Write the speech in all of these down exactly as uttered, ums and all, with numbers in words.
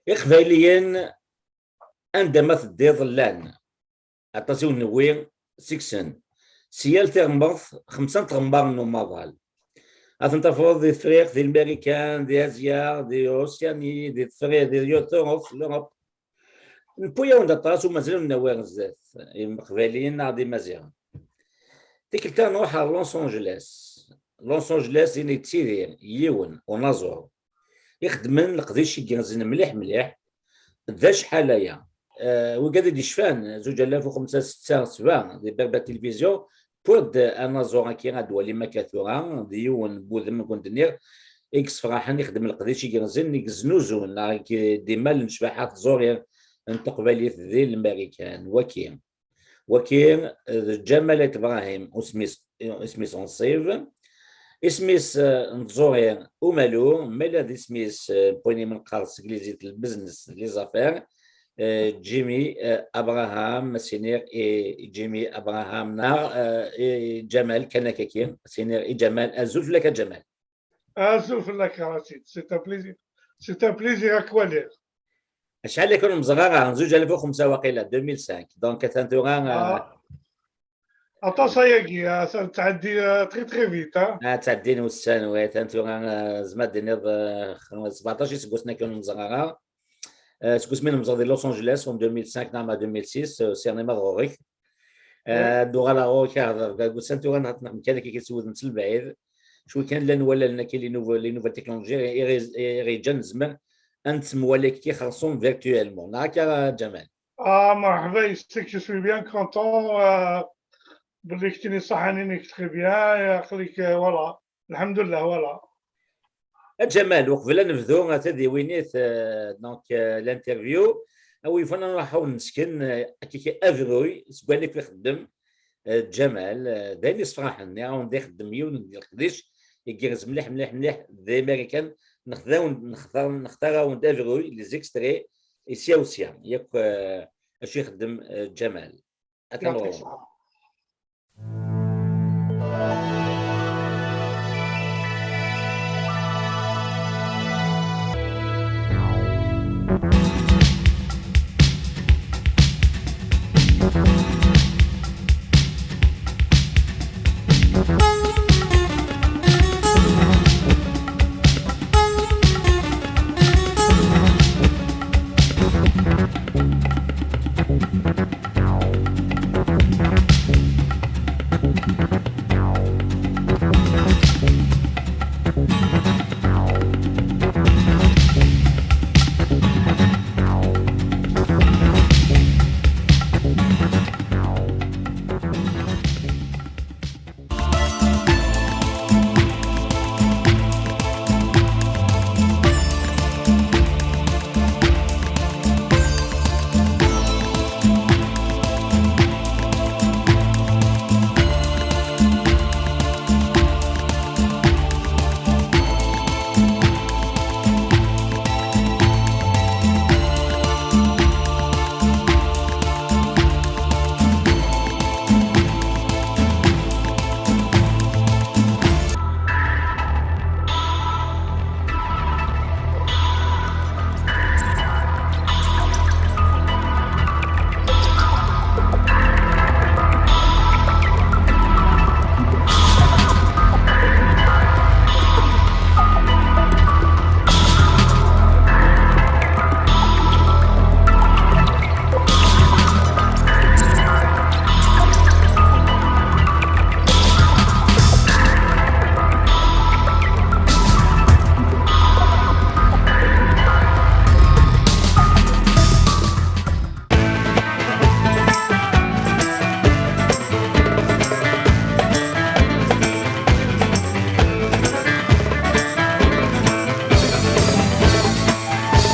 Iqbayliyen, anda ma teddiḍ, llan. Aṭas i wen-newwi seg-sen. Si yal tiɣmert, xemsa n tɣemmar n umaḍal. Ad ten-tafeḍ di Tefriqt, di Lmarikan, di Azya, di Rusya, di Tefriqt, di Tuṛuft, l'Europe. Newwi-awen-d aṭas, u mazal ur nawi ɣer zdat, Iqbayliyen neɣ d Imaziɣen. Tikkelt-a nruḥ ɣer Los Angeles. Los Angeles, din yettidir yiwen unaẓur ixeddmen leqdic igerrzen mliḥ mliḥ. D acḥal aya? Eh, wigad i d-yecfan, zuǧ alaf u xemsa, setta, sebɛa, di Berber Tilivizyu, wwiɣ-d anaẓur-agi ad d-twalim akka tura, d yiwen n wudem, i kent-nniɣ, i yessefraḥen, ixeddem leqdic igerrzen, i yeznuzun, neɣ i d-imalen ccbaḥa tẓuri n teqbaylit di Lmarikan. Waki. Waki d Ǧamal At Ibrahim, isem-is, isem-is unṣib. Isem-is, eh, n tẓuri Umalu, ma yella d isem-is, eh, n wayen i neqqar s teglizit, lbiznes, les affaires. Eh, Jimmy, eh, Abraham, ad s-iniɣ i Jimmy Abraham, neɣ, eh, i Ǧamal kan akkaki, ad s-iniɣ i Ǧamal, azul fell-ak a Ǧamal. Azul fell-ak a Rachid, c'est un plaisir. C'est un plaisir à k-waliɣ. Acḥal i ken-ur neẓri ara, zuǧ alaf u xemsa waqila, deux mille cinq. Donc, atan tura, ah, aṭas ayagi, ah, atan ttɛeddi, ah, très, très vite, ah. Ah, ttɛeddin wussan, oui, atan tura, ah, zma d-tiniḍ, ah, sebɛeṭac iseggasen akken ur neẓri ara. Ah, seg wasmi nemẓer di Los Angeles, en deux mille cinq neɣ ma deux mille six, ah, sirni ma d ɣur-k. Ah, ad d-uɣaleɣ ɣur-k, ah, deg wussan tura, neɣ, neɣ kan akka s wudem s lebɛid. Cwi kan llan wallalen akka, les nouveaux, les nouvelles technologies, i, i, i ɣ-yeǧǧan nezmer ad nettemwali akka xersum virtuellement. Neɣ akka, a Ǧamal? Ah, merḥba yes-k, je suis bien content, euh, belli keččini ṣaḥanin-ik très bien, aql-ik, euh, voilà. Lḥemdullah, voilà. A Ǧamal, uqbel ad nebdu, a tadiwinit, euh, donc, euh, l'interview, a wi yufan ad nruḥ ad nesken, euh, akka abruy seg wayen akk ixeddem, eh, Ǧamal, eh, d ayen yessefraḥen, nniɣ-awen-d ixeddem yiwen n leqdic igerrez mliḥ, mliḥ, mliḥ, d Amarikan, nextar-awen-d, nextar-, nextar-awen-d abruy, les extraits, i sya u sya, yakk, eh, acu ixeddem, eh, Ǧamal. Ad t-nɣur.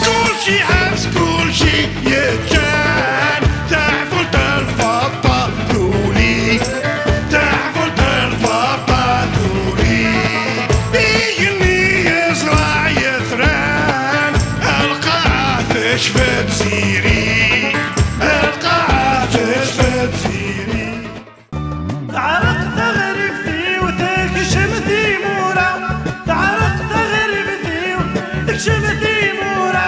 Kulci ḥers, kulci yeǧǧan, taḥbult n lbaṭa tuli, taḥbult n lbaṭa tuli. Igenni yeẓra yetran, lqaɛa tecfa-d s iri, lqaɛa tecfa-d s iri. Teɛreq teɣribt-iw, tekcem timura. Teɛreq teɣribt-iw, tekcem timura.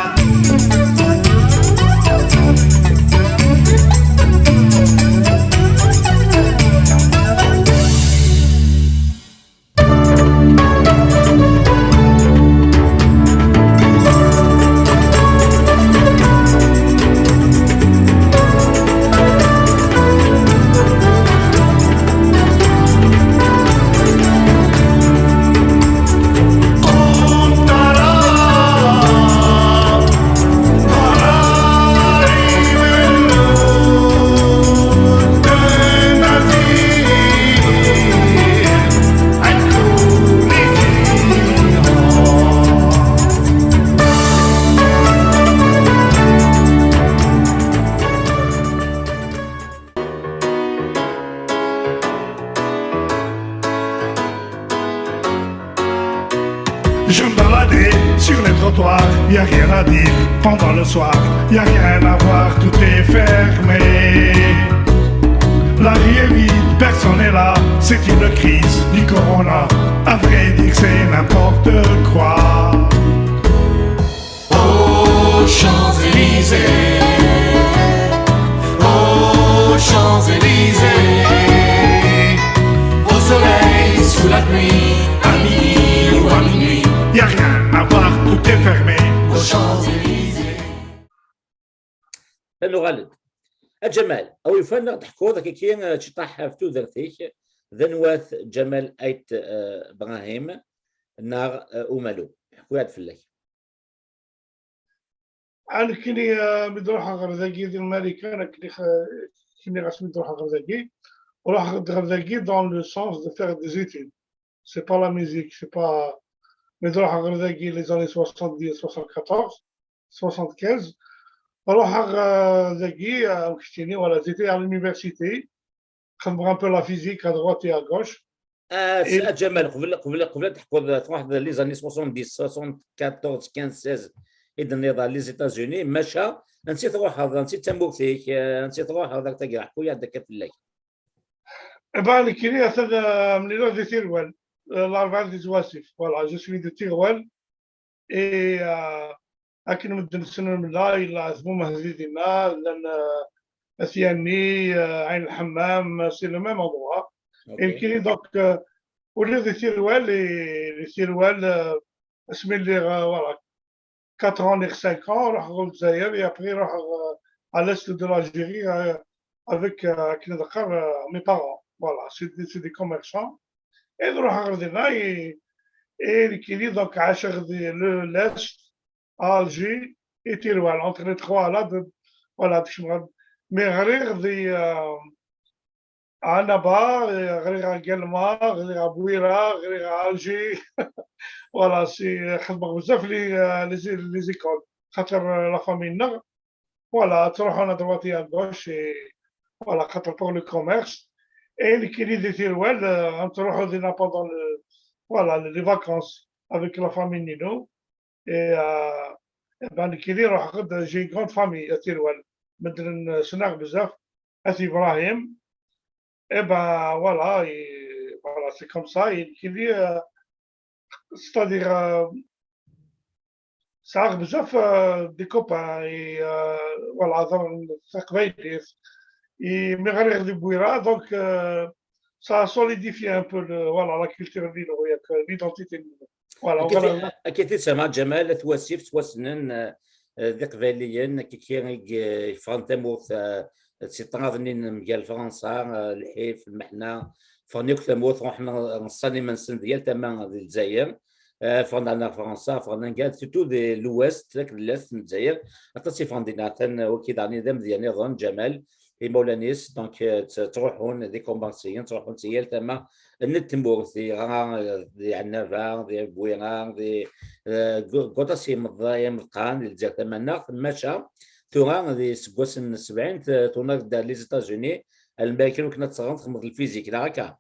Y a rien à dire pendant le soir, y a rien à voir, tout est fermé. La rue est vide, personne n'est là, c'est une crise du corona. À vrai dire, c'est n'importe quoi. Aux Champs-Élysées, aux Champs-Élysées, au soleil, sous la pluie, à minuit ou à minuit, y a rien à voir, tout est fermé. Aux Champs-Élysées. Ad nuɣal-d. A Ǧamal, a wi yufan ad ɣ-d-teḥkuḍ akka-ki, eh, ciṭaḥ ɣef tudert-ik, d anwa-t Ǧamal Ayt, eh, Brahim neɣ, eh, Umalu? Ḥku-yaɣ-d fell-ak. A nekkini, eh, mi d-ruḥeɣ ɣer dagi di Marikan, akken i x-, k-nniɣ asmi d-ruḥeɣ ɣer dagi, ruḥeɣ-d ɣer dagi dans le sens de faire des études. C'est pas la musique, c'est pas, mi d-ruḥeɣ ɣer dagi les années soixante-dix, soixante-quatorze, soixante-quinze. Ruḥeɣ, eh, dagi, eh, am keččini, voilà, j'étais à l'université. Xedmeɣ un peu la physique à droite et à gauche. Ah, s-, Et a Ǧamal, qbel, qbel, qbel ad teḥkuḍ, truḥeḍ les années soixante-dix, soixante-quatorze, quinze, seize, i d-tenniḍ les États-Unis, maca, ansi truḥeḍ, ansi d tamurt-ik, eh, ansi truḥeḍ, ak tagra, ḥku-yaɣ-d akka fell-ak. Eh ben, nekkini, atan, eh, mlileɣ di Tirwal, eh, Larebɛa n At Wasif. Voilà, je suis de Tirwal. Et, euh, akken medden ssnen mella, yella Ɛetbu Mehdi dinna, llan, euh, At Yanni, euh, Ɛin Lḥemmam, c'est le même endroit. Et nekkini, donc, euh, ula di Tirwal, et di Tirwal, euh, asmi lliɣ, euh, voilà, quatre ans neɣ cinq ans, ruḥeɣ ɣer Lezzayer, et après ruḥeɣ, euh, à l'est de l'Algérie, euh, avec, euh, akken ad qqar, euh, mes parents. Voilà, c'est des, c'est des commerçants. Et ruḥeɣ ɣer dinna, et, et nekkini, donc, ɛaceɣ di le, l'est, à Alger, et Tirwal, entre les trois, là, de, voilà, de, mais ɣriɣ di, euh, Annaba, ɣriɣ à Guelma, ɣriɣ à Bouira, ɣriɣ à Alger. Voilà, c'est, xedmeɣ bezzaf les, euh, les, les écoles. Xaṭer, euh, la famille-nneɣ, voilà, ttruḥun à droite et à gauche, et voilà, xaṭer pour le commerce. Et nekkini di Tirwal, euh, nettruḥu dinna pendant le, voilà, les vacances avec la famille-inu. Et, euh, eh ben, nekkini ruḥeɣ-d, j'ai une grande famille à Tirwal. Medden ssneɣ bezzaf, At Ibrahim. Eh ben, voilà, et voilà, c'est comme ça. Et nekkini, euh, c'est-à-dire, euh, sɛiɣ bezzaf, euh, des copains, et, euh, voilà, dans taqbaylit. Et mi ɣriɣ di Bouira, donc, euh, ça a solidifié un peu le, voilà, la culture-inu, l'identité-inu. Voilà, akka, voilà. Akka i t-id-semma Ǧamal, At Wasif ttwassnen, eh, eh, d Iqbayliyen, akka i yeffɣen tamurt, eh, si ṭṭrad-nni n mgal Fransa, eh, lḥif, lmeḥna, ffɣen akk tamurt, ruḥen ɣ-, ɣeṣṣan iman-nsen di yal tama di Lezzayer. Eh, ffɣen daɣen ɣer Fransa, ffɣen anga, surtout di l'ouest, akked l'est n Lezzayer. Aṭas i ffɣen dinna, atan wagi daɣen d amedya nniḍen, Ǧamal, imawlan-is, donc, eh, tt-, ttruḥun d ikummersiyen, ttruḥun si yal tama n tmurt, di Ɣra, di Ɛennaba, di Bwira, di, eh, deg, deg waṭas imeḍ-, imeḍqan, di Lezzayer Tamaneɣt, maca tura di iseggasen n sebɛin, t-, tunag-d les États-Unis, ar Lmarikan, akken ad teɣreḍ, txedmeḍ lfizik, neɣ akka?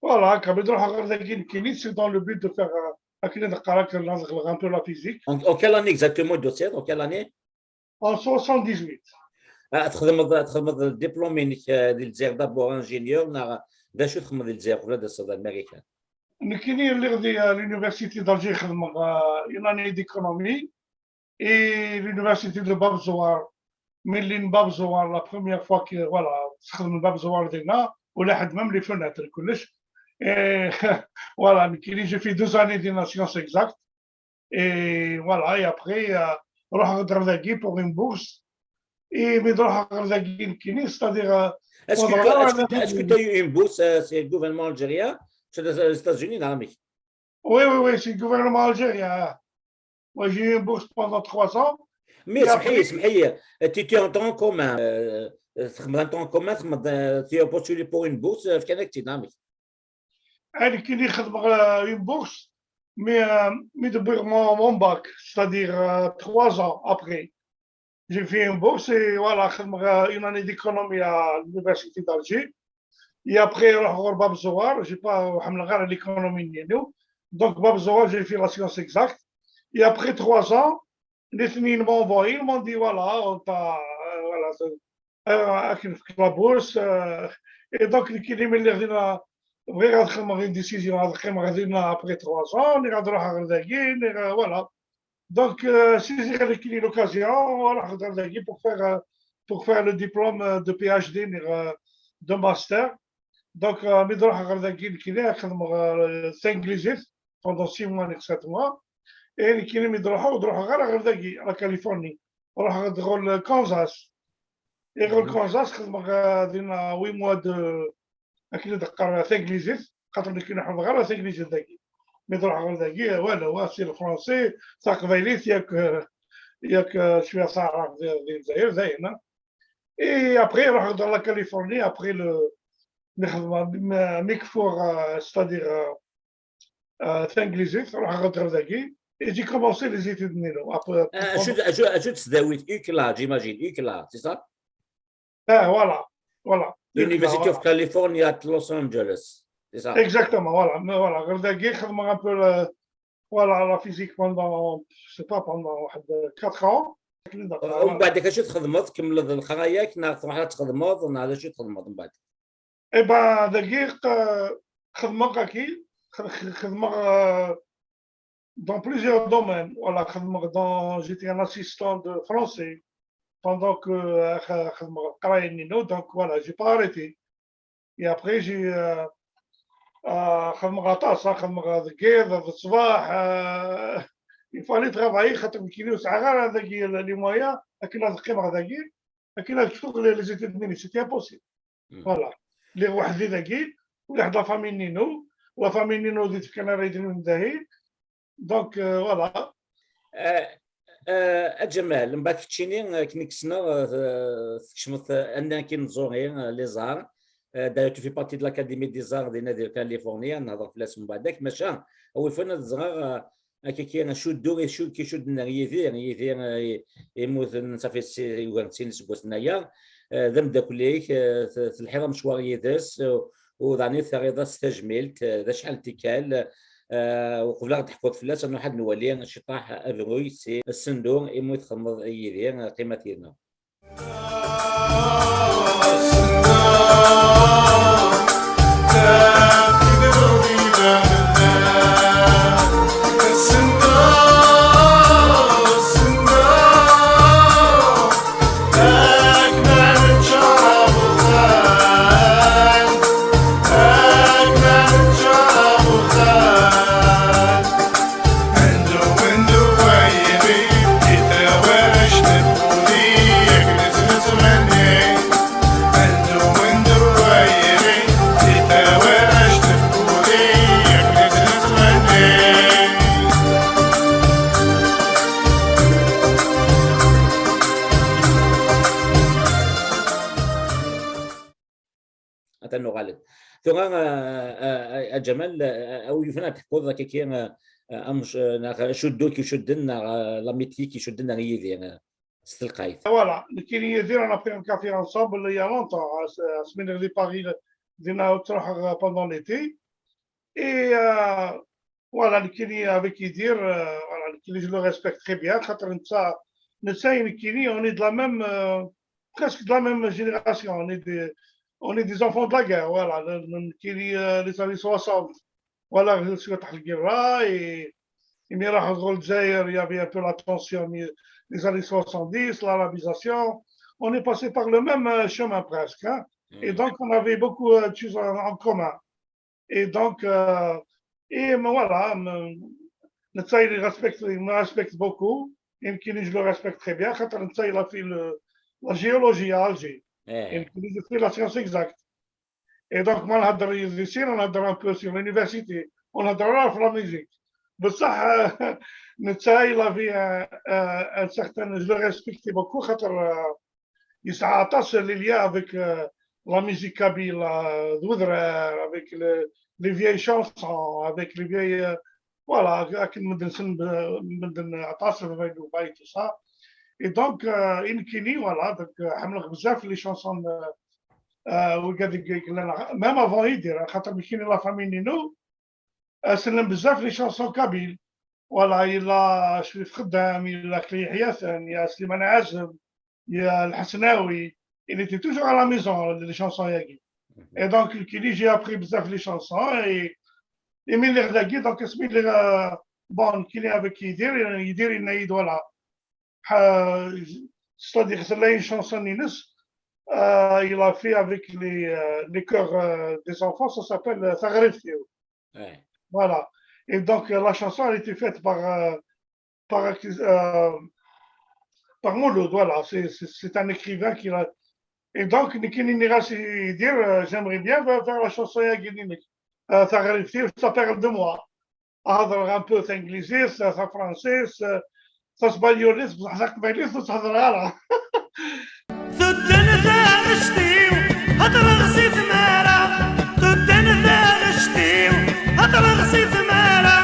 Voilà, akka, mi d-ruḥeɣ ɣer dagi nekkini, c'est dans le but de faire, euh, akken ad qqareɣ, ad ɣleɣ un peu la physique. En, en quelle année exactement, docteur? En quelle année? En soixante-dix-huit. Ah, txedmeḍ, txedmeḍ diplôme-inek, eh, di Lezzayer, d'abord ingénieur, neɣ d acu txedmeḍ di Lezzayer qbel ad d-taseḍ ar Marikan? Nekkini lliɣ di, eh, l'université d'Alger, xedmeɣ, eh, une année d'économie, et l'université de Bab Zouar. Mi llin Bab Zouar, la première fois que, voilà, sxedmen Bab Zouar dinna, ulaḥedd, même les fenêtres, kullec. Et voilà, nekkini, j'ai fait deux années de sciences exactes. Et voilà, et après, euh, ruḥeɣ-d ɣer dagi pour une bourse. Et mi d-ruḥeɣ ɣer dagi nekkini, c'est-à-dire, euh, est-ce que tu as, est-ce que tu as eu une bourse, euh, c'est le gouvernement algérien, c'est les États-Unis, neɣ amek? Oui, oui, oui, c'est le gouvernement algérien. Moi, j'ai eu une bourse pendant trois ans. Mais, et après, smḥ-iyi, smḥ-iyi, tu, tu es en tronc commun, euh, euh, txedmeḍ en tronc commun, txedmeḍ, euh, tu as postulé pour une bourse, euh, fkan-ak-tt-id, neɣ amek? Nekkini xedmeɣ, euh, une bourse, mais, euh, mi d-wwiɣ mon, mon bac, c'est-à-dire, euh, trois ans après. J'ai fait une bourse et voilà, xedmeɣ, euh, une année d'économie à l'université d'Alger. Et après, ruḥeɣ ɣer Bab Zouar, j'ai pas, ḥemmleɣ ara l'économie-nni. Donc, Bab Zouar, j'ai fait la science exacte. Et après trois ans, nitni m'ont envoyé, m'ont dit, voilà, on t'a, euh, voilà, c'est, euh, akken fk la bourse, euh, et donc, nekkini mi lliɣ dinna, bɣiɣ ad xedmeɣ une décision, ad qqimeɣ dinna après trois ans, nniɣ ad ruḥeɣ ɣer dagi, nniɣ, euh, voilà. Donc, euh, saisiɣ nekkini l'occasion, ruḥeɣ ɣer dagi pour faire, euh, pour faire le diplôme, euh, de P H D, nniɣ, euh, de master. Donc, euh, mi d-ruḥeɣ ɣer dagi, nekkini ad xedmeɣ, euh, tanglizit pendant six mois, neɣ sept mois. Et nekkini mi d-ruḥeɣ, ur d-ruḥeɣ ara ɣer dagi, la Californie. Ruḥeɣ-d ɣer Kansas. Et ɣer Kansas, xedmeɣ, euh, dinna huit mois de, akken i d-qqar tanglizit, xaṭer nekk ur ḥemmleɣ ara tanglizit dagi. Mi d-ruḥeɣ ɣer dagi, voilà, wa c'est le français, taqbaylit, yak, yak, euh, cwiya taɛrabt di, di Lezzayer, dayen. Et après, ruḥeɣ-d ɣer la Californie, après le, mi xedmeɣ, mi, mi kfuɣ, euh, c'est-à-dire, euh, euh, tanglizit, ruḥeɣ-d ɣer dagi, et j'ai commencé les études nino. Après, acu, acu, acu tesdawit? UCLA, j'imagine, UCLA, c'est ça? Ah, voilà, voilà. University of California at Los Angeles, c'est ça? Exactement, voilà. Mais voilà, ɣer dagi, xedmeɣ un peu le, voilà, la physique pendant, je sais pas, pendant واحد quatre ans. ومن بعد ذاك اش تخدمض؟ تكملض القرايه، كنا تروح تخدمض، ولا شو تخدمض من بعد؟ Eh ben, dagi, euh, xedmeɣ, euh, dans plusieurs domaines. Voilà, xedmeɣ dans, j'étais un assistant de français pendant que, euh, xedmeɣ, donc voilà, j'ai pas arrêté. Et après, j'ai, euh, euh, xedmeɣ aṭas, hein, xedmeɣ deg yiḍ, d ṣṣbeḥ, euh, il fallait travailler, xaṭer nekkini ur sɛiɣ ara dagi les moyens akken ad qqimeɣ dagi, akken ad kfuɣ les études nini, c'était impossible. Voilà. Lliɣ weḥd-i dagi, ulaḥ d la famille ninu, la famille ninu ur d-tefkan ara idrimen dahi. Donc, euh, voilà. A Ǧamal, mbeɛd keččini, akken i k-ssneɣ, tkecmeḍ anna akin n tẓuri, les arts. D'ailleurs, tu fais partie de l'Académie des Arts di Nadi Californie, ad nehḍer fell-as mbeɛd-ak, maca awifan ad ẓreɣ, akkaki, acuddu i cud-, k-icudden ar Yidir, Yidir, eh, yemmuten, safi si-, yugar n sin iseggasen aya, eh, d ameddakel-ik, eh, t-, telḥiḍ amecwar yid-s, eh, u daɣen i terriḍ-as tajmilt, eh, d acḥal n tikkal, eh, uqbel ad d-teḥkuḍ fell-as, ad nruḥ ad nwali ciṭṭaḥ abruy si Ssendu, imi txedmeḍ yid-i, eh, qqimat yid-neɣ. Atan nuɣal-d. Tura, a, a, a, a Ǧamal, a, a, a wi yufan ad teḥkuḍ akkaki, a, a, amec-, a, neɣ acuddu k-icudden, neɣ, a, l'amitié k-icudden ar Yidir, a, s telqayt. Voilà, nekkini Yidir, on a pris un café ensemble il y a longtemps, a, a, asmi nella di Paris, dinna ttruḥeɣ pendant l'été. Et, euh, voilà, nekkini avec Yidir, euh, voilà, nekkini je le respecte très bien, xaṭer netta, netta d nekkini, on est de la même, euh, presque de la même génération, on est des, on est des enfants de la guerre, voilà, nekkini, euh, les années soixante, voilà, ɣer cwiṭ lgirra, et, et mi ruḥeɣ ɣer Lezzayer, il y avait un peu la tension, mais les années soixante-dix, l'arabisation, on est passé par le même, euh, chemin presque, hein. Et donc, on avait beaucoup, euh, de choses en, en commun. Et donc, euh, et me voilà, me, netta, il respecte, il me respecte beaucoup. Et je le respecte très bien. Xaṭer netta, il a fait le, la géologie à Alger. Et je fais la science exacte. Et donc, moi, on a un peu sur l'université, on a la musique. Mais ça, euh, netta, il avait un, un, un certain, je le respectais beaucoup. Xaṭer, euh, yesɛa aṭas les liens avec, euh, la musique kabyle, euh, d wedrar, avec le, les vieilles chansons, avec les vieilles, euh, voilà, akken medden ssnen, medden aṭas, baba Yuba et tout ça. Et donc, euh, i nekkini, voilà, donc, euh, ḥemmleɣ bzaf les chansons, euh, euh, wigad i yellan, même avant Yidir, xaṭer nekkini la famille ninu, euh, ssnen bzaf les chansons kabyles. Voilà, il a Chérif Khaddam, il a Kli Yahyatan, il y a Slimane Azem, il y a Al Hasnaoui. Il était toujours à la maison, les chansons yagi. Et donc, le Kili, j'ai appris bzaf les chansons. Et, et mais les dagi, donc, اسمي les, euh, bon, Kili avec Yidir, Yidir, il a dit, voilà. Euh, c'est-à-dire, c'est là une chanson, Nines, euh, il a fait avec les, euh, les chœurs euh, des enfants, ça s'appelle euh, Tagrifti. Ouais. Voilà. Et donc, euh, la chanson, elle a été faite par, euh, par, euh, par Mouloud, voilà. C'est- C'est c'est un écrivain qui l'a. Et donc, Niki Nini Rassi dit euh, j'aimerais bien faire faire la chanson Yagini, euh, Tagrifti, ça parle de moi. هضر un peu تانجليزيس، تافرنسيس، تاسبانيوليس، بصح تاقبايليس ما تهضر غير. تدن تاغشتيو هضر غسي ثمارة. تدن تاغشتيو هضر غسي ثمارة.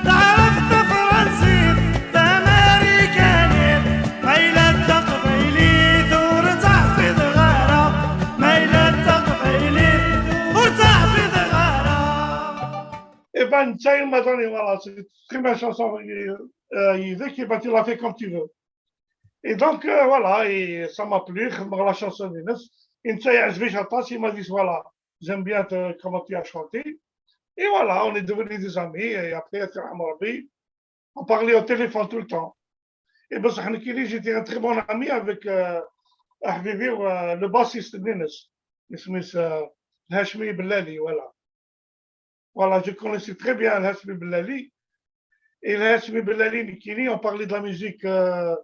تعرف تفرنسي تامريكاني. ما إلا تقبيلي ثور تحفظ غارة. ما إلا تقبيلي ثور تحفظ غارة. Et ben, ça, il m'a donné, voilà, c'est une très belle chanson, euh, Yves, qui va te la faire comme tu veux. Et donc, euh, voilà, et ça m'a plu, خدمغ la chanson دينس. Et ça, يعجبني شطاس, il m'a dit, voilà, j'aime bien te- comment tu as chanté. Et voilà, on est devenus des amis. Et après, on parlait au téléphone tout le temps. Et بصح نكيني, j'étais un très bon ami avec euh, حبيبي, euh, le bassiste دينس. اسمه euh, الهاشمي بلالي, voilà. Voilà, je connaissais très bien Al Hasmi Bellali. Et Al Hasmi Bellali, Nikini, on parlait de la musique euh,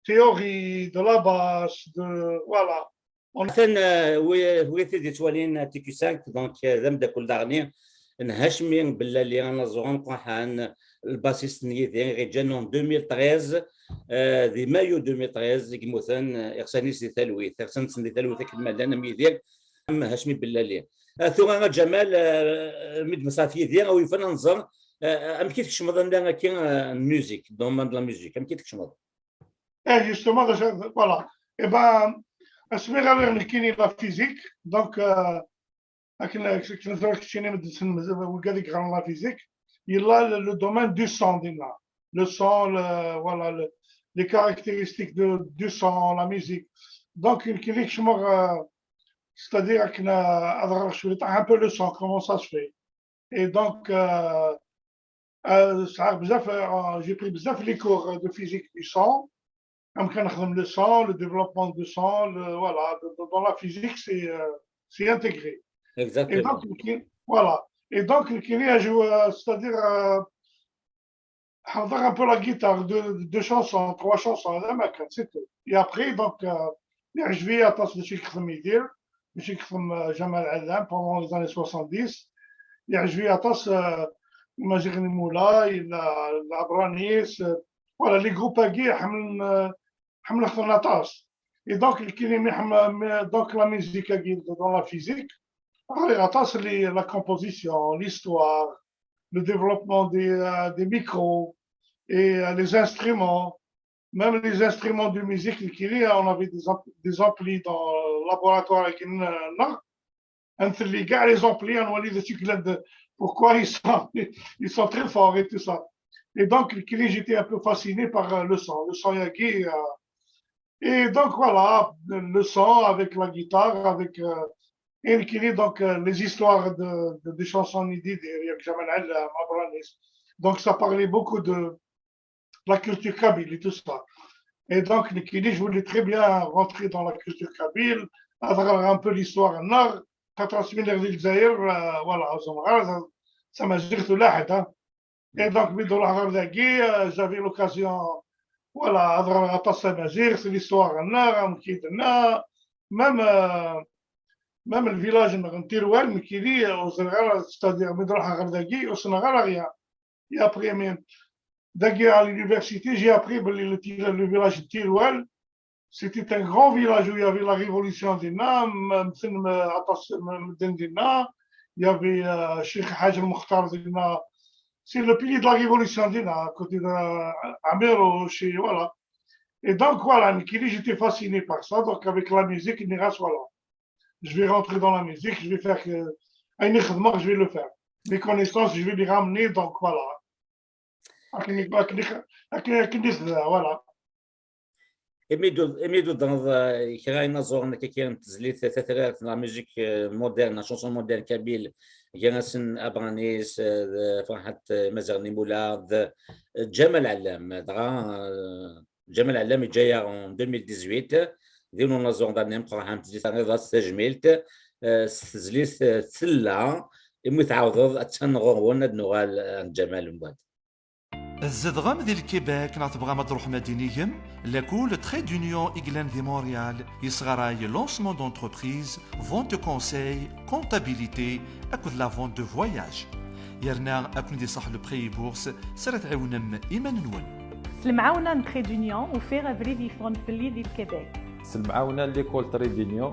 théorie, de la basse, de. Voilà. Atan euh, wi wi t-id-yettwalin T Q cinq, donc euh, d ameddakel daɣen n Hacmi Bellali, anaẓur ameqqran, lbasist n Yidir, iɣ-iǧǧan en deux mille treize, euh, di mayu deux mille treize i yemmuten, euh, iɣsan-is di talwit, iɣsan-nsen di talwit akken ma llan, am Yidir, am Hacmi Bellali. Ah, tura a Ǧamal, ah, mi d-nṣaf yid-i, a wi yufan ad nẓer, ah, amek i tkecmeḍ anda akka, ah, n musique, dans le monde de la musique, amek i tkecmeḍ? Eh, justement, voilà. Eh ben, asmi ɣer nekkini la physique, donc, euh, akken akken ẓriɣ keččini medden wigad i yeɣran la physique, yella le, le domaine du son dinna. Le son, le, voilà, le, les caractéristiques de, du son, la musique. Donc, nekkini kecmeɣ, euh, c'est-à-dire akken euh, ad ɣreɣ cwiṭ, un peu le son, comment ça se fait. Et donc, euh, euh, ça, بزاف, euh, j'ai pris بزاف les cours de physique du son. Comme كنخدم le son, le développement du son, le, voilà, de- de- dans la physique, c'est euh, c'est intégré. Et Exactement. donc, voilà. Et donc, c'est-à-dire, euh, حضر un peu la guitare, deux, deux chansons, trois chansons, هذا ما كان, c'est tout. Et après, donc, euh, يعجبني aṭas باش يخدم يدير, باش يخدم, euh, Jamal Allam pendant les années soixante-dix. يعجبني aṭas, euh, Maziɣ Moulay, la, la Branis, euh, voilà, les groupes هاكي حمل, euh, حمل خدمنا aṭas. Et donc, كيني مي حم-, مي-, donc la musique هاكي dans la physique, غريغ aṭas les, la composition, l'histoire, le développement des, euh, des micros et euh, les instruments, même les instruments de musique, كيني, on avait des, ampl- des amplis dans le laboratoire هاكي, euh, نغ نثلي كاع les amplis, نولي ذا شكل, pourquoi ils sont, ils sont très forts et tout ça. Et donc, كيني, j'étais un peu fasciné par euh, le son, le son هاكي, euh, et donc voilà, le son avec la guitare, avec euh, et كيني, donc euh, les histoires de, de, des chansons inédites, ياك Jamal Allam, Abranis. Donc ça parlait beaucoup de la culture kabyle et tout ça. Et donc, كيني, je voulais très bien rentrer dans la culture kabyle, avoir un peu l'histoire نغ, خاطر سمينا غادي للجزائر, euh, voilà, زمغار, ça m'a dit tout là, hein. Et donc, mi d-ruḥeɣ ɣer dagi, euh, j'avais l'occasion, voilà, ad ɣreɣ aṭas tamaziɣt, l'histoire nneɣ, amek i d-tenna, même, euh, même le village nneɣ n Tirwal, nekkini, ur ẓriɣ ara, c'est-à-dire, mi d-ruḥeɣ ɣer dagi, ur ssneɣ ara rien. Et après, mais, dagi à l'université, j'ai appris que le, le, le village de Tirwal, c'était un grand village où il y avait la révolution dinna, m-, m-, m-, aṭas, m-, m-, dinna, il y avait euh, Cheikh Haj Mokhtar dinna, c'est le pilier de la révolution dinna, à côté de euh, Amir, chez, voilà. Et donc voilà, nekkini, j'étais fasciné par ça, donc avec la musique, ني غاس, voilà. Je vais rentrer dans la musique, je vais faire que, ayen i xedmeɣ, je vais le faire. Mes connaissances, je vais les ramener, donc voilà. Akken i, akken i, akken, akken i tebda, voilà. Imi d-, imi d-udreḍ, eh, kra inaẓuren akka kra n tezlit tatrart, la musique, eh, moderne, la chanson moderne kabyle, gar-asen Abranis, eh, d Ferḥat, eh, Maziɣ Nimula, d, eh, Ǧamal Ɛellam. Dɣa, eh, Ǧamal Ɛellam yeǧǧa-yaɣ en deux mille dix-huit, d yiwen unaẓur d ameqqran, tezlit terriḍ-as tajmilt, eh, s tezlit, eh, tella, imi tɛawdeḍ, attan ɣur-wen, ad nuɣal, eh, Ǧamal mbeɛd. Tzedɣem di Lkibek neɣ tebɣam ad d-truḥem ad d-inigem? Lakul Trait d'Union i yellan di Montréal yesɣaray lancement d'entreprise, vente de conseil, comptabilité akked la vente de voyage. Yerna ad ken-id-iṣaḥ le prêt et bourse s ara tɛiwnem iman-nwen. S lemɛawna n Trait d'Union, ufiɣ abrid yeffɣen fell-i di Lkibek. S lemɛawna n l'école Trait d'Union,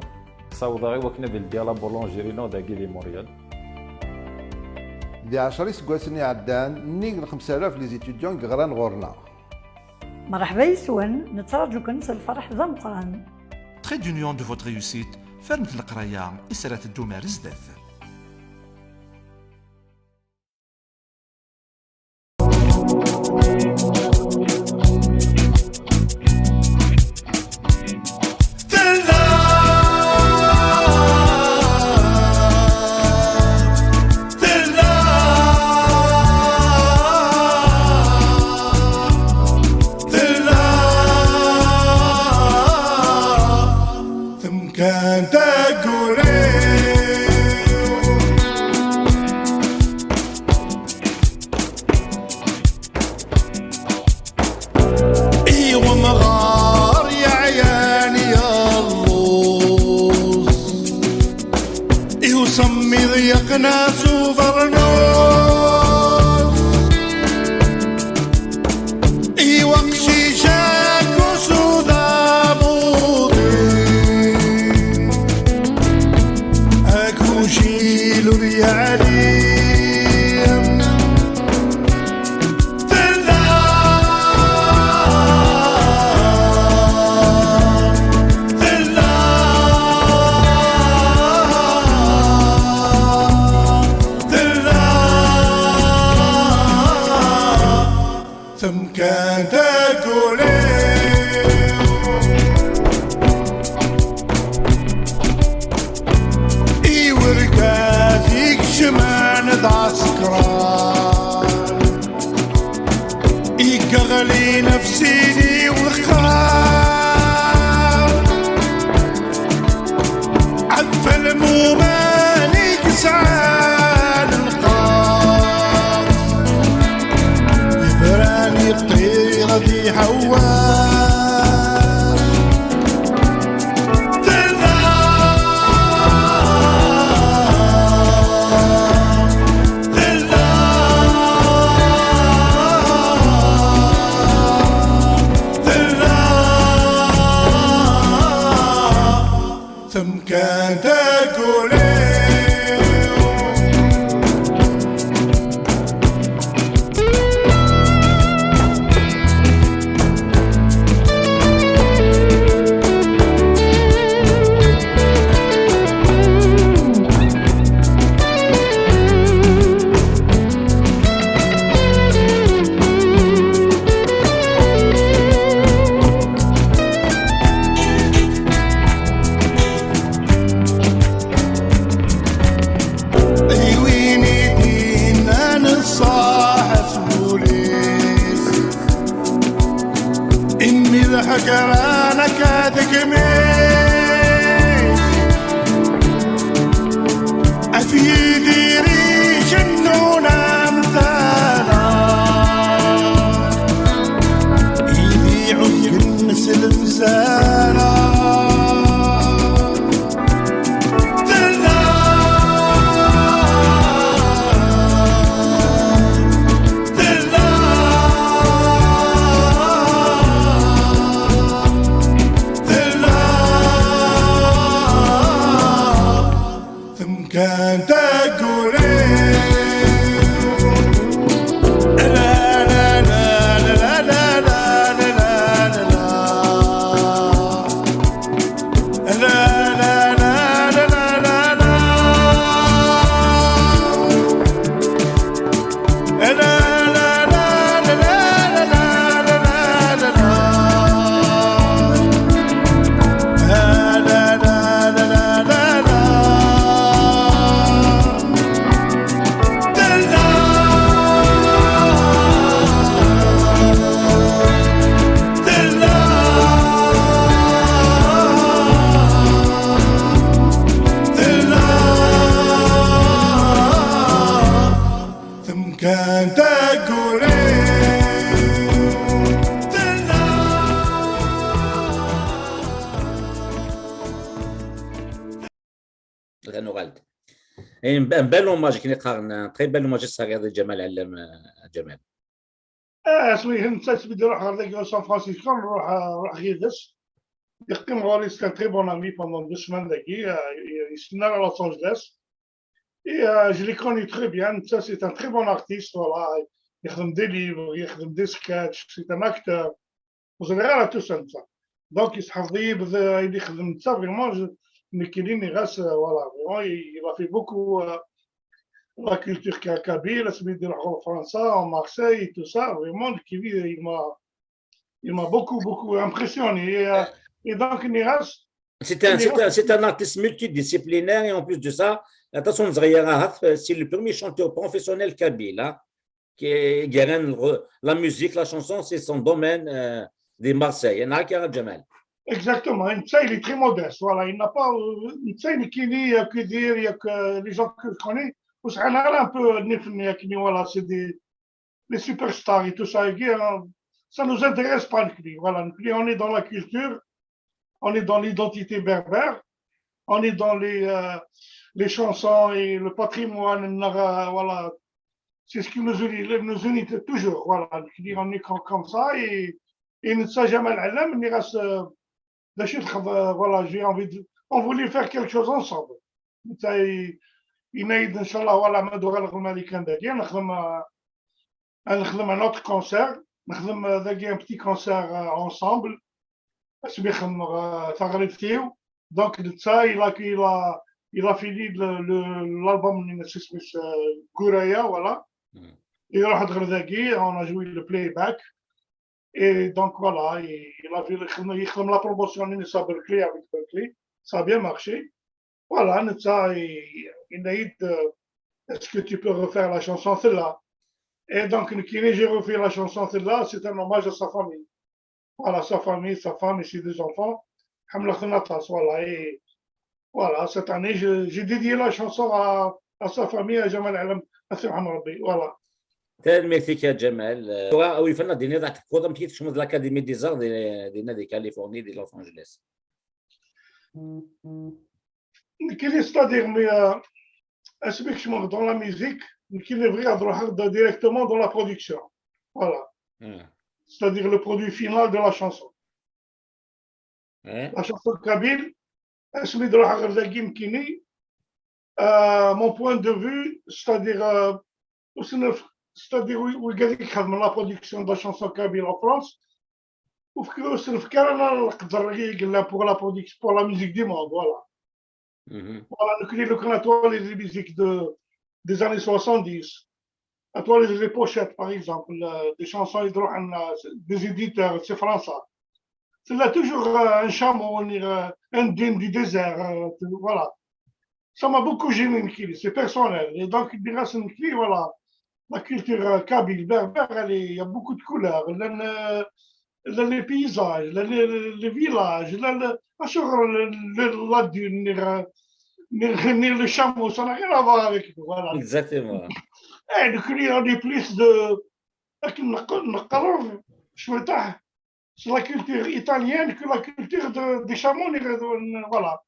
ssawḍeɣ i wakken ad ldiɣ la boulangerie-inu dagi di Montréal. Di ɛecra iseggasen iɛeddan, nnig n xemsa alaf les étudiants i yeɣran ɣur-neɣ. Mṛeḥba yes-wen, nettraǧu-ken s lferḥ d ameqqran. Trait d'Union de votre réussite, fernet leqraya i s ara teddum ar zdat. Tella, tella, tella temkant aggur-iw. I umɣar yeɛyan yelluẓ, i usemmiḍ yeqna s ubernus, i weqcic akk s udamuḍin, agujil ur yeɛlim. Tella, tella, tella temkant aggur-iw. I urgaz ikecmen d asekran, i yeɣlin ɣef sin iweqqar. Ɣef lmuman i yesɛan nnqas, yebran yeṭṭir ad iḥewwas. Tella, tella, tella temkant aggur-iw. I win i d-yennan ṣṣaḥ s wul-is, imi d ḥekran akka deg imi-s. Af Yidir icennun amdan-a, i d-iɛuggen s lemzan-a. Tella, tella, tella temkant aggur-iw. La, la, la. Ad nuɣal-d. Un bel hommage, akken i qqaren, un très bel hommage i s-terriḍ i Ǧamal Ɛellam, eh, Ǧamal. Ah, asmi netta asmi d-iruḥ ɣer dagi San Francisco, nruḥ, nruḥ yid-s. Yeqqim ɣur-i, c'est un très bon ami pendant deux semaines dagi, euh, yestenna à Los Angeles. Et euh, je l'ai connu très bien, netta c'est un très bon artiste, voilà. Yexdem des livres, yexdem des sketchs, c'est un acteur. Ur ẓriɣ ara tout ça netta. Donc yesḥefḍ-iyi ayen yexdem netta, vraiment, nekkini nniɣ-as, euh, voilà, vraiment, il a fait beaucoup, euh, la culture kabyle, asmi d-iruḥ ɣer Fransa, en Marseille et tout ça, vraiment, nekkini, il m'a, il m'a beaucoup, beaucoup impressionné. Et, euh, et donc, nniɣ-as, c'est un, c'est un, c'est un artiste multidisciplinaire et en plus de ça, attention, c'est le premier chanteur professionnel kabyle, hein, qui est, la musique, la chanson, c'est son domaine, euh, de Marseille. Hein, Ǧamal. Exactement. Netta, il est très modeste. Voilà, il n'a pas, euh, netta, il n'y a que dire, il y a que les gens que je connais. Voilà, c'est des les superstars et tout ça, hein, ça nous intéresse pas, nekkini. Voilà, nekkini, on est dans la culture, on est dans l'identité berbère, on est dans les, euh, les chansons et le patrimoine, euh, voilà. C'est ce qui nous unit, nous unit toujours. Voilà, nekkini, on est comme, comme ça et, et netta Ǧamal Ɛellam, nniɣ-as, euh, voilà, j'ai envie de, on voulait faire quelque chose ensemble. Netta yenna-yi-d, inchallah, voilà, ma d-uɣaleɣ Lmarikan dagi, ad nexdem, euh, ad nexdem un autre concert, nexdem, euh, dagi un petit concert, euh, ensemble, asmi xedmeɣ, euh, taɣribt-iw. Donc netta, il a, il a, il a fini le, le, l'album-nni, isem-is, euh, Guraya, voilà. Iruḥ-d ɣer dagi, on a joué le playback. Et donc voilà, il a vu, yexdem la promotion-nni s Berkeley, avec Berkeley, ça a bien marché. Voilà, netta yenna-yi-d, euh, est-ce que tu peux refaire la chanson Tella? Et donc, nekkini, j'ai refait la chanson Tella, c'est un hommage à sa famille. Voilà, sa famille, sa femme et ses deux enfants. Ḥemmleɣ-ten aṭas, voilà. Et voilà, cette année, je, j'ai dédié la chanson à, à sa famille, à Ǧamal Ɛellam, ad t-yerḥem Rebbi. Voilà. Tanemmirt-ik a Ǧamal. Tura, awi fana d-iniḍ ad tekkuḍ amek i tkecmeḍ l'Académie des Arts di, dinna di Californie, di Los Angeles. Nekkini, c'est-à-dire, mais, euh, asmi kecmeɣ dans la musique, nekkini bɣiɣ ad ruḥeɣ directement dans la production. Voilà. C'est-à-dire le produit final de la chanson. La chanson kabyle, asmi d-ruḥeɣ ɣer dagi nekkini, euh, mon point de vue, c'est-à-dire, euh, c'est-à-dire, wigad i ixedmen la production de la chanson kabyle en France, ur s-nefka ara leqder i yellan pour la production, pour la musique du monde, voilà. Voilà, nekkini, lukan ad twaliḍ les musiques de, des années soixante-dix, ad twaliḍ les pochettes, par exemple, euh, des chansons i d-iruḥen, euh, des éditeurs, c'est français. C'est là toujours, euh, un chameau, on dirait, euh, un dune du désert, euh, voilà. Ça m'a beaucoup gêné, nekkini, c'est personnel. Et donc, grâce à nekkini, voilà, la culture, euh, kabyle, berbère, elle est, il y a beaucoup de couleurs. Llan, euh, llan les paysages, llan les, les villages, llan, llan, acuɣer la, la, la dune, neɣ, neɣ, neɣ le chameau, ça n'a rien à voir avec nous, voilà. Exactement. Eh, nekkini, on est plus de, akken neqq-, neqreb cwiṭaḥ, c'est la culture italienne que la culture de, des chameaux, neɣ, voilà.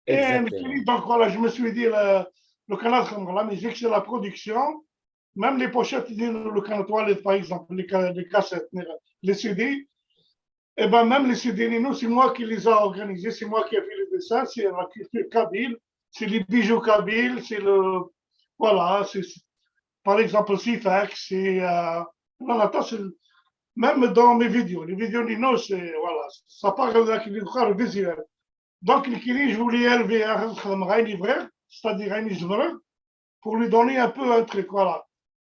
Et nekkini, donc voilà, je me suis dit, le, lukan ad xedmeɣ la musique, c'est la production. Même les pochettes, lukan ad twaliḍ, par exemple, les ca-, les cassettes, les C D, et ben même les C D, nous, c'est moi qui les a organisés, c'est moi qui ai fait le dessin, c'est la culture kabyle, c'est les bijoux kabyles, c'est le, voilà, c'est, c'est, par exemple, Sifax, c'est, euh, voilà, ça, c'est le, même dans mes vidéos, les vidéos Nino, c'est, voilà, ça part avec les visuels. Donc, nekkini, je voulais élever, euh, c'est-à-dire, pour lui donner un peu un truc, voilà.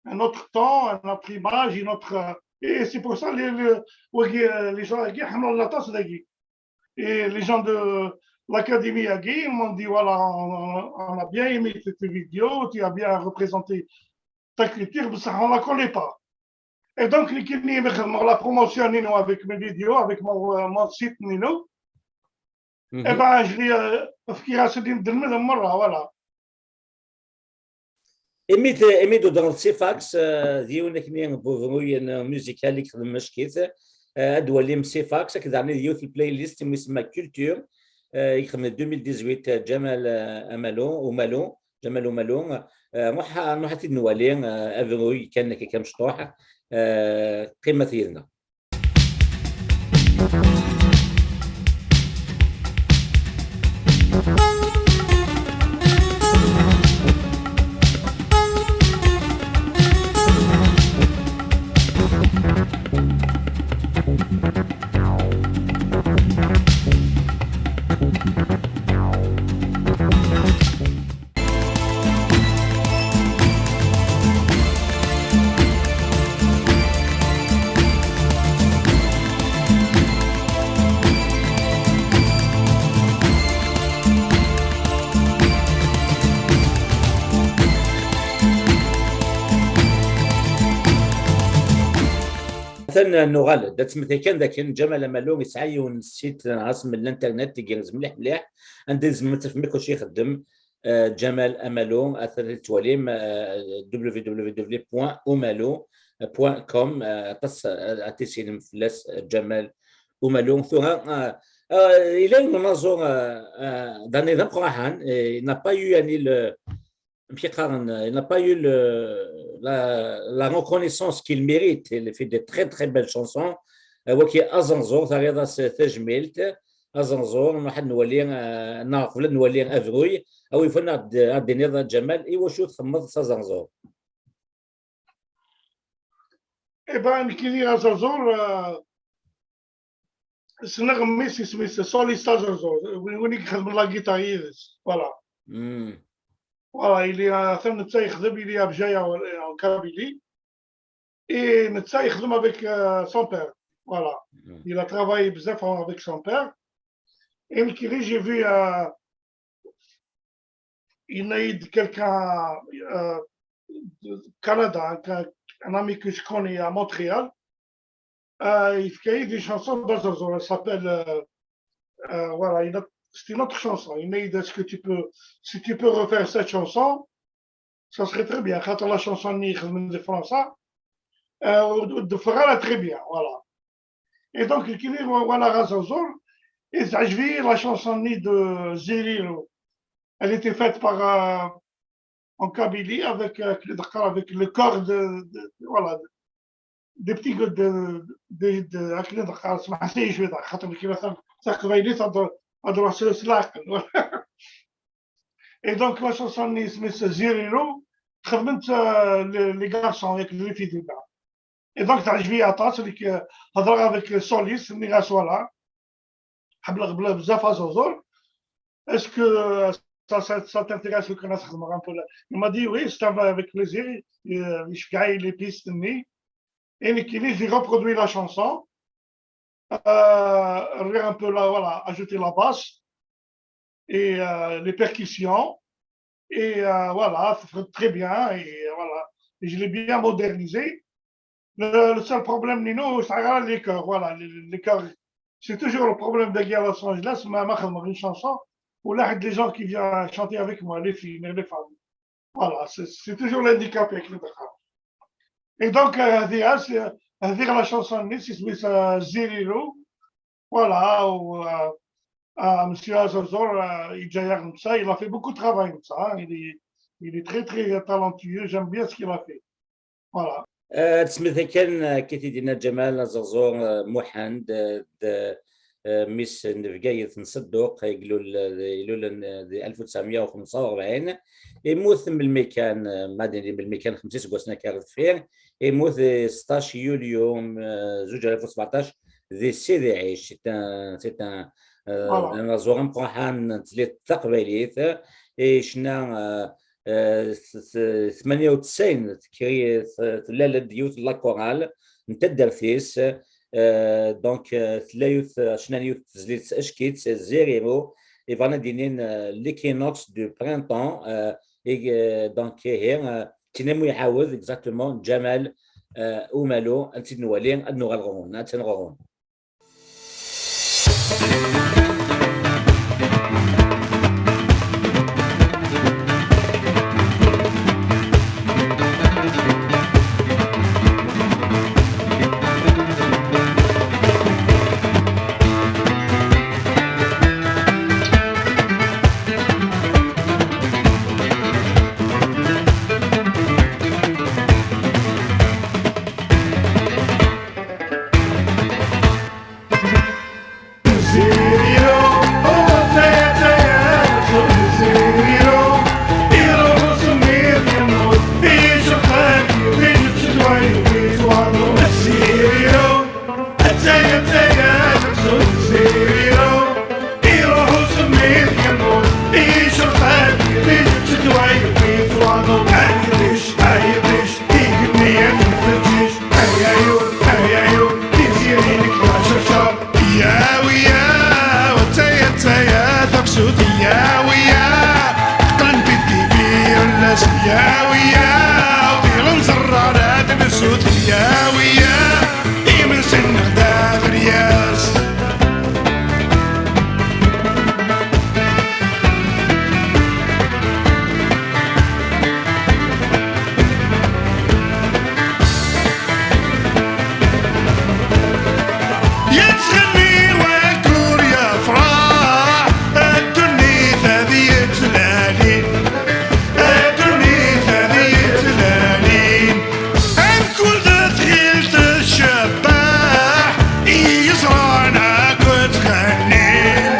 Un autre temps, une autre image, une autre, euh, et c'est pour ça les, les, les gens, et les gens de l'Académie m'ont dit, voilà, on, on a bien aimé tes vidéos, tu as bien représenté ta culture, mais ça, on ne la connaît pas. Et donc, nekkini, la promotion avec mes vidéos, avec mon, euh, mon site Nino, eh ben, je l'ai, euh, voilà. Imi d-, imi d-uḍneḍ Sifax, euh, d yiwen akkenni n ubruy n musical i yexdem Mackit. Euh, ad d-twalim Sifax, akked daɣen d yiwet n playlist imi isemma Culture. euh, i ixedmen deux mille dix-huit, euh, Ǧamal, euh, Amalu, Umalu, Ǧamal Umalu. Euh, nruḥ, nruḥ ad t-id-nwali, euh, abruy kan akka, kan mecṭuḥ. Euh, qqimet yid-neɣ. Atan nuɣal-d, ad tmetay kan dakken Ǧamal Amalu yesɛa yiwen n site, ɣas n l'internet, igerrez mliḥ mliḥ, anda tzemrem ad tafem akk acu ixeddem, euh, Ǧamal Amalu, atan ad t-twalim, euh, w w w point umalu point com, euh, aṭas, euh, ad tissinem fell-as, euh, Ǧamal Umalu. Tura, euh, euh, il a une raison, euh, euh, d'un exemple, euh, il n'a pas eu, يعني, le, amek i qqaren, il n'a pas eu le, la, la reconnaissance qu'il mérite. Il a fait de très, très belles chansons. Euh, waki Aẓenẓur, terriḍ-as tajmilt. Aẓenẓur, nruḥ ad nwali, euh, neɣ qbel ad nwali abruy, awi fan ad, ad d-tiniḍ a Ǧamal, iwacu txemmeḍ s Aẓenẓur? Eh ben, nekkini Aẓenẓur, euh, ssneɣ mmi-s, isem-is Solis Aẓenẓur, win, win i ixedmen la guitare yid-s. Voilà. Hmm. Voilà, il est, euh, atan netta yexdem, il est à Bjaya, en Kabylie. Et netta yexdem avec, euh, son père. Voilà. Hmm. Il a travaillé bzaf avec son père. Et nekkini, j'ai vu, euh, il y a quelqu'un, euh, de Canada, un, un ami que je connais à Montréal. Euh, il fait des chansons d'Azazour, elle s'appelle, euh, euh, voilà, une autre, c'est une autre chanson. Il m'a dit, est-ce que tu peux, si tu peux refaire cette chanson, ça serait très bien. Quand la chanson ni de France, euh, de Ferrara, très bien, voilà. Et donc, il dit, voilà, Azazour, et j'ai vu la chanson ni de Ziriro. Elle était faite par, euh, en Kabylie avec, euh, avec le corps de, de, voilà, des petits gars de, de, de, avec les, je vais dire, خاطر كيما ثم، ça, que va être, ça doit, ça doit se slack. Et donc, la chanson, c'est Ziriro, خدمت, euh, les, les garçons avec les filles. Et donc, تعجبي عطاس اللي ك-، هضرة avec Solis, ني غاس ولا. حبل قبل بزاف Azazour. Est-ce que, euh, ça, ça, ça t'intéresse que نخدم un peu là? Il m'a dit, oui, ça va avec plaisir. Euh, يشجعي les pistes, ni. Et nekkini, j'ai reproduit la chanson. Euh, un peu là, voilà, ajouter la basse et, euh, les percussions. Et, euh, voilà, ça fait très bien. Et, euh, voilà, et je l'ai bien modernisé. Le, le seul problème, Nino, c'est les chœurs. Voilà, les, les chœurs. C'est toujours le problème de Los Angeles, mais ma une chanson, ou là, des gens qui viennent chanter avec moi, les filles, les femmes. Voilà, c'est, c'est toujours l'handicap avec le Dakar. Et donc, euh, هذه, c'est, هذه la chanson, c'est, c'est, euh, Ziriro. Voilà, ou, euh, euh, monsieur Azazour, euh, il a fait beaucoup de travail, ça, hein. Il est, il est très, très talentueux. J'aime bien ce qu'il a fait. Voilà. Ad tesmit kan, euh, akka i d-yenna Ǧamal Azazour, euh, Muḥend, euh, d, euh, mmi-s n Bgayet n Sedduq, ilul, euh, ilulen, euh, di ألف وتسعمية وخمسة وأربعين. Immut melmi kan, euh, ma d-nini melmi kan, xemsa iseggasen akka ɣer deffir. Immut di seṭṭac yulyu, euh, ألفين وسبعطاش, di Sidi Ɛic. C'est un, c'est un, euh, voilà, un aẓur ameqqran n tezlit taqbaylit. Icna, euh, euh, s-, s-, ثمانية وتسعين, tekkri-, t-, tella-d yiwet n la chorale n taddart-is. Euh, donc, euh, tella yiwet, cnan yiwet tezlit s-, ackit, Ziriro, ibɣan ad d-inin, euh, l'équinoxe du printemps, euh, et, euh, donc, ihi, euh, ttini mu iɛawed exactement Ǧamal, euh, Umalu, ad tt-id-nwali, ad nuɣal ɣur-wen, ad tt-nɣur ɣur-wen. Yeẓran akk ttɣennin,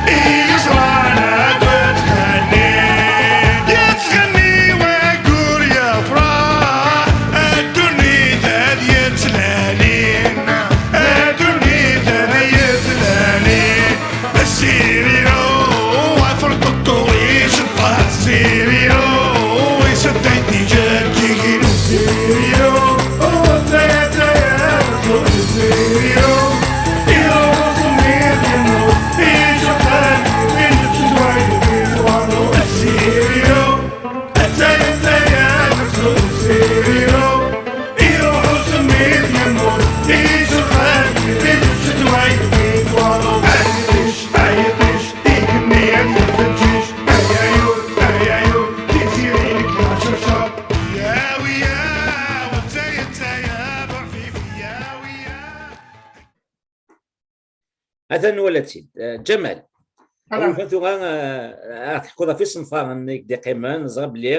i yeẓran akk ttɣennin. Yettɣenni waggur yefraḥ, a ddunit ad yettlalin, a ddunit ad yettlalin. Siriro, aferṭeṭṭu iceṭṭeḥ, siriro, iseddey tijeǧǧigin. Siriro, oh, taya, taya, siriro, iruḥ usemmiḍ yemmut, iceqqel, ineǧǧ-d wayeḍ ittwaḍu. Siriro, taya, taya, siriro, iruḥ usemmiḍ yemmut, iceqqel, ineǧǧ-d wayeḍ ittwaḍu. Ay iṭij, ay iṭij, igenni ad yefeǧǧiǧ. Ay ayur, ay ayur, tiziri nekk acucur. Ya wiya, wa taya, taya, buɛfifi, ya wiya. Atan nwala-tt-id. Eh, Ǧamal, Ala. Ur tura, eh, ad teḥkuḍ ɣef isenfaren i k-d-iqqimen, ẓriɣ belli,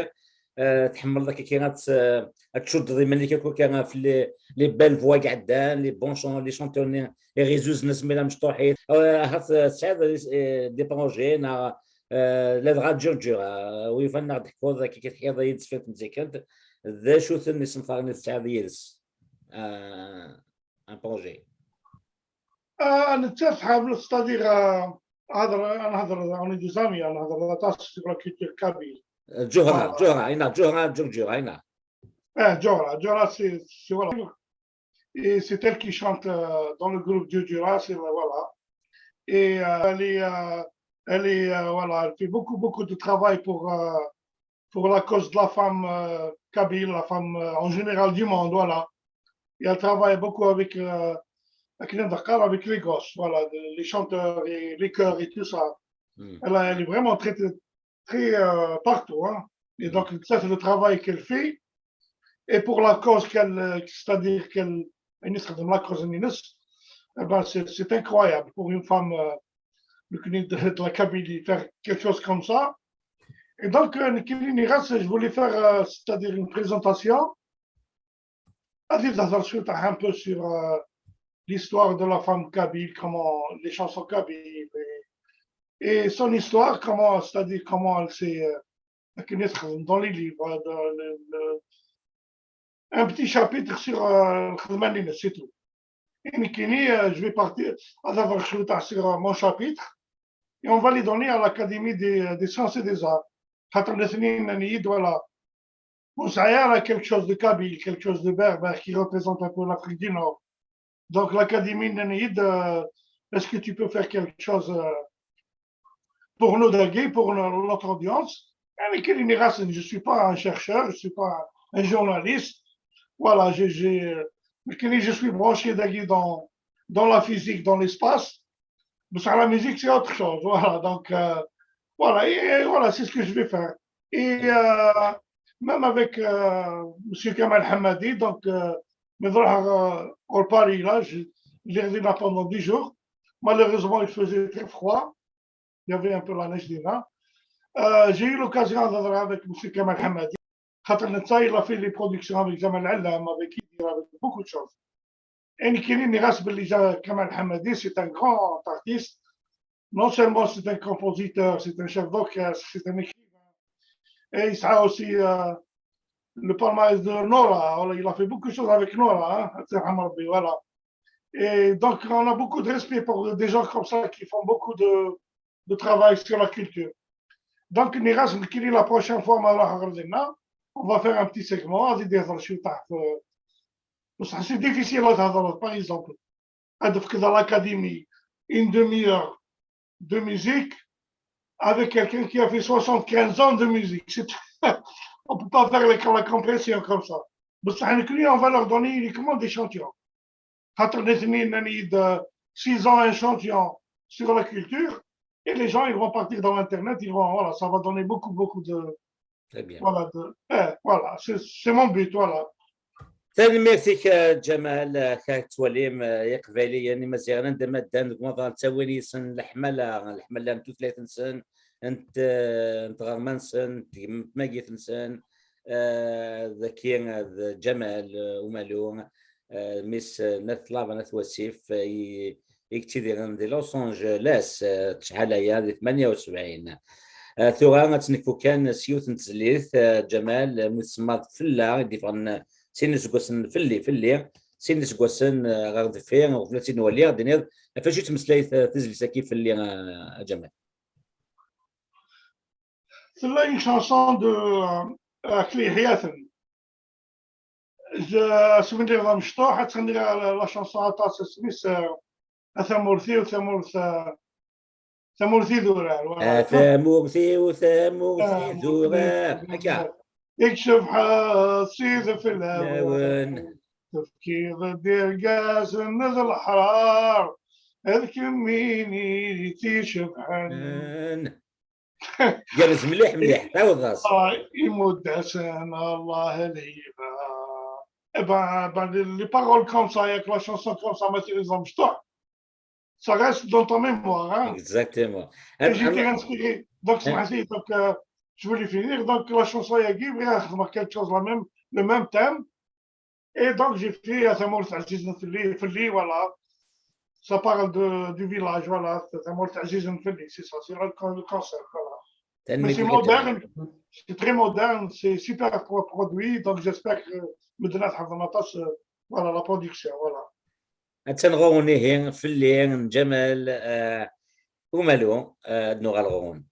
eh, tḥemmleḍ akka kra ad t-, ad tcuddeḍ iman-ik akka kra ɣef les, les belles voix iɛeddan, les bons chan-, les chanteurs-nni iɣizuzen asmi la mecṭuḥit. Eh, ahat, eh, tesɛiḍ, eh, des projets neɣ, eh, ladɣa ǧurǧura, eh, wi yufan ad ɣ-d-teḥkuḍ akka kra teḥkiḍ-iyi-d sfir tmezzikkent, d acu-ten isenfaren i tesɛiḍ yid-s? Eh, un projet. Ah, nettat tḥemmel, c'est-à-dire, ah, هضر، نهضر، on est des amis, نهضر aṭas sur la culture kabyle. Ǧuhra, Voilà. Ǧuhra, ayna, Ǧuhra, Ǧuhra, ayna. Eh, Ǧuhra, Ǧuhra, c'est, c'est, voilà. Et c'est elle qui chante, euh, dans le groupe Ǧuǧura, c'est, voilà. Et, euh, elle est, euh, elle est, euh, voilà, elle fait beaucoup, beaucoup de travail pour, euh, pour la cause de la femme, euh, kabyle, la femme, euh, en général du monde, voilà. Et elle travaille beaucoup avec, euh, avec les Dakar, avec les gosses, voilà, de- les chanteurs et les chœurs et tout ça. Hmm. Elle, a- elle est vraiment très, très, très, euh, partout, hein. Et Hmm. Donc, ça, c'est le travail qu'elle fait. Et pour la cause qu'elle, euh, c'est-à-dire qu'elle, elle est dans la cause, eh ben, c'est c'est incroyable pour une femme, euh, de, de la Kabylie, faire quelque chose comme ça. Et donc, euh, Nikili Niras, je voulais faire, euh, c'est-à-dire une présentation. Aziz Hazar Sultan, un peu sur, euh, l'histoire de la femme kabyle, comment les chansons kabyles et, et son histoire, comment, c'est-à-dire comment elle s'est, euh, dans les livres, dans le, le, un petit chapitre sur, euh, الخدمة اللي نسيتو. Et Nikili, euh, je vais partir, Hazar Sultan, sur, euh, mon chapitre. Et on va les donner à l'Académie des, des sciences et des arts. خاطر الاثنين نيد ولا وسعيا quelque chose de kabyle, quelque chose de berbère qui représente un peu l'Afrique du Nord. Donc l'Académie نيد, euh, est-ce que tu peux faire quelque chose, euh, pour nous, dagi, pour no- notre audience? يعني كاين اللي غاس-, je suis pas un chercheur, je suis pas un journaliste. Voilà, j'ai, j'ai, euh, mais كاين اللي je suis branché, dagi, dans, dans la physique, dans l'espace. Mais sur la musique, c'est autre chose. Voilà, donc, euh, voilà, et, et voilà, c'est ce que je vais faire. Et, euh, même avec, euh, monsieur Kamal Hamadi, donc, euh, mais voilà, euh, au Paris, là, je, je l'ai revu là pendant dix jours. Malheureusement, il faisait très froid. Il y avait un peu la neige déjà. Euh, j'ai eu l'occasion d'être avec monsieur Kamal Hamadi. خاطر نتا, il a fait les productions avec Jamal Allam, avec Idir, avec beaucoup de choses. يعني كاينين اللي غاس باللي جا كمال حمادي, c'est un grand artiste. Non seulement c'est un compositeur, c'est un chef d'orchestre, c'est un écrivain. Et il sera aussi, euh, le palmarès de Nora. Voilà, il a fait beaucoup de choses avec Nora, hein, الله يرحم ربي, voilà. Et donc, on a beaucoup de respect pour des gens comme ça qui font beaucoup de, de travail sur la culture. Donc, نيغاس نكري la prochaine fois, ما راح غردنا, on va faire un petit segment, غادي يهضر شوية تاع في, بصح c'est difficile تهضر, par exemple, هذا في كذا l'académie, une demi-heure de musique avec quelqu'un qui a fait soixante-quinze ans de musique. C'est, on peut pas faire la, la comparaison comme ça. بصح نكري, on va leur donner uniquement des échantillons. خاطر الاثنين نيد six ans un échantillon sur la culture, et les gens, ils vont partir dans l'internet, ils vont, voilà, ça va donner beaucoup, beaucoup de, Très bien. Voilà, de, eh, voilà, c'est, c'est mon but, voilà. Tanemmirt-ik, eh, Ǧamal, eh, ka tettwalim, eh, Iqbayliyen, Imaziɣen, anda ma ddan deg umaḍal, ttawin yid-sen leḥmala, leḥmala n tutlayt-nsen, n t-, n tɣerma-nsen, n tmagit-nsen, eh, d aki, eh, d Ǧamal, eh, Umalu, eh, mmi-s, eh, n At Ṭlaba n At Wasif, eh, i, i yettidiren di Los Angeles, eh, ttḥala-ya di tmanya u sebɛin. Eh, tura ad tt-nekfu kan s yiwet n tezlit, eh, Ǧamal, eh, mi tsemmaḍ Fella, i d-yeffɣen, eh, sin iseggasen, Felli, Felli, sin iseggasen, eh, ɣer deffir, uqbel ad tt-id-nwali, ad d-tiniḍ ɣef wacu i tettmeslay, eh, tezlit-agi Felli, eh, a Ǧamal? Tella une chanson de, euh, Akli Ḥyaten. Je, Asmi n Iḍ Amecṭuḥ, ad tɣenni la, la chanson aṭas, isem-is, euh, A tamurt-iw, tamurt, euh, tamurt idurar, voilà. A tamurt-iw, tamurt idurar. Akka. I tcebḥeḍ Sidi fell-awen. Fell-awen. Tefkiḍ-d irgazen d leḥrar, d kemmini i tt-icebḥen. Gerrez mliḥ, mliḥ, tɛawdeḍ-as. Ah, imudd-asen Allah lhiba. Eh ben, ben, les, les paroles comme ça, avec la chanson comme ça, ma tili d amecṭuḥ, ça reste dans ta mémoire, hein. Exactement. Et j'étais inspiré. Donc, donc, euh, je voulais finir. Donc, la chanson, il y a Guy, il y a quelque chose, la même, le même thème. Et donc, j'ai fait, euh, Tamurt Azizun Felli, Felli, voilà. Ça parle de, du village, voilà. Tamurt Azizun Felli, c'est ça, c'est le, le concept, voilà. Mais c'est moderne, c'est très moderne, c'est super pro-, produit, donc j'espère que medden ad ḥefḍen aṭas, euh, voilà, la production, voilà. Attan ɣur-wen ihi Felli n Ǧamal, eh, Umalu, eh, ad nuɣal ɣur-wen.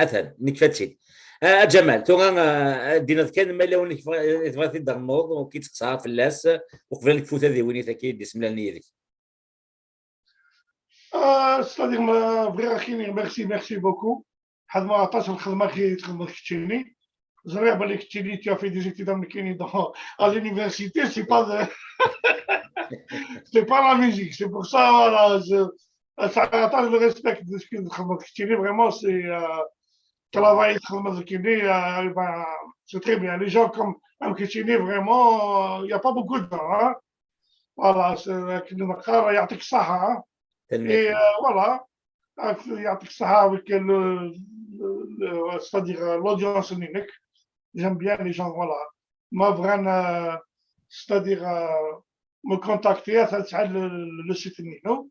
Atan, nekfa-tt-id. Ah, a Ǧamal, tura, ah, ad d-tiniḍ kan ma yella win i tebɣa-, i tebɣiḍ ad t-id-ternuḍ, ur k-id-qeṣṣreɣ fell-as, uqbel ad nekfu tadiwennit-agi i d-ismlalen yid-k. Euh, c'est-à-dire, ma, bɣiɣ ad k-iniɣ merci, merci beaucoup. Xedmeɣ aṭas n lxedma i txedmeḍ keččini. Ẓriɣ belli keččini, tu as fait des études am nekkini dans, à l'université, c'est pas de, c'est pas la musique. C'est pour ça, voilà, je, ça attache le respect de ce que vous faites. Vraiment, c'est, euh, travail, euh, ben, c'est très bien. Les gens comme Amketini, vraiment, euh, il n'y a pas beaucoup de gens, hein. Voilà, c'est, euh, يعطيك الصحة, hein. Et, euh, voilà, يعطيك الصحة avec le, le, le, c'est-à-dire, euh, l'audience, j'aime bien les gens, voilà. Ma bɣan, euh, c'est-à-dire, euh, me contacter, à le, le site نينو.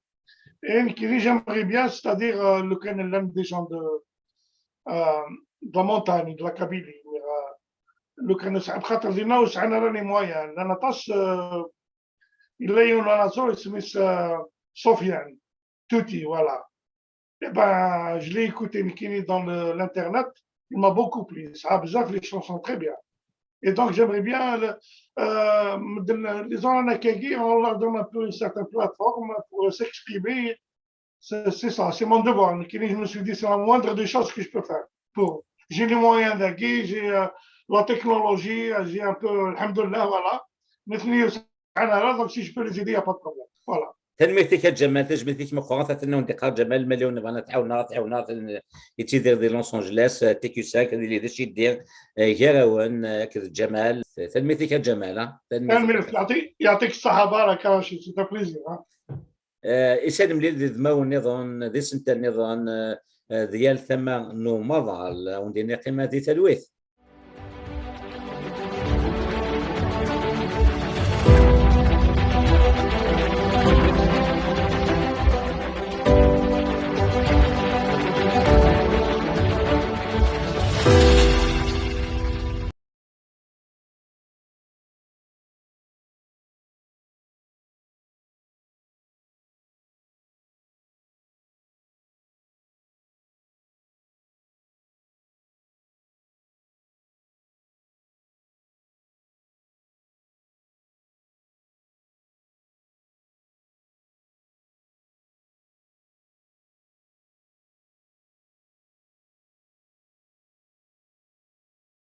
Et j'aimerais bien, c'est-à-dire, euh, لو كان لان des gens de, euh, de la montagne, de la Kabylie, euh, لو كان سعيد خاطر دينا وسعينا les moyens, لان aṭas, euh, il y a une réseau, c'est Sofiane Touti, voilà. Eh ben, je l'ai écouté, nekkini, dans le, l'internet, il m'a beaucoup plu. Ça a besoin, les chansons très bien. Et donc, j'aimerais bien, le, euh, les gens en Akagi, on leur donne un peu une certaine plateforme pour s'exprimer. C'est, c'est ça, c'est mon devoir. Nekkini, je me suis dit, c'est la moindre des choses que je peux faire. Pour, j'ai les moyens d'agir, j'ai, euh, la technologie, j'ai un peu, الحمد لله, voilà. Mais donc, si je peux les aider, il n'y a pas de problème. Voilà. Tanemmirt-ik a Ǧamal, tajmilt-ik meqqret. Atan wen-d-iqqar Ǧamal, ma yella win yebɣan ad t-ɛawneɣ, ad t-ɛawneɣ. Atan yettiddir di Los Angeles, euh, T Q cinq, ad yili d aciddi, euh, gar-awen, euh, akked Ǧamal. Tanemmirt-ik a Ǧamal, ah. Tanemmirt. يعطيك الصحة, بارك الله فيك, c'est un plaisir, hein. Euh, i s ad nemlil d idmawen nniḍen, d isental nniḍen, euh, euh, di yal tama n umaḍal, euh, wen-d-iniɣ qqimet di talwit.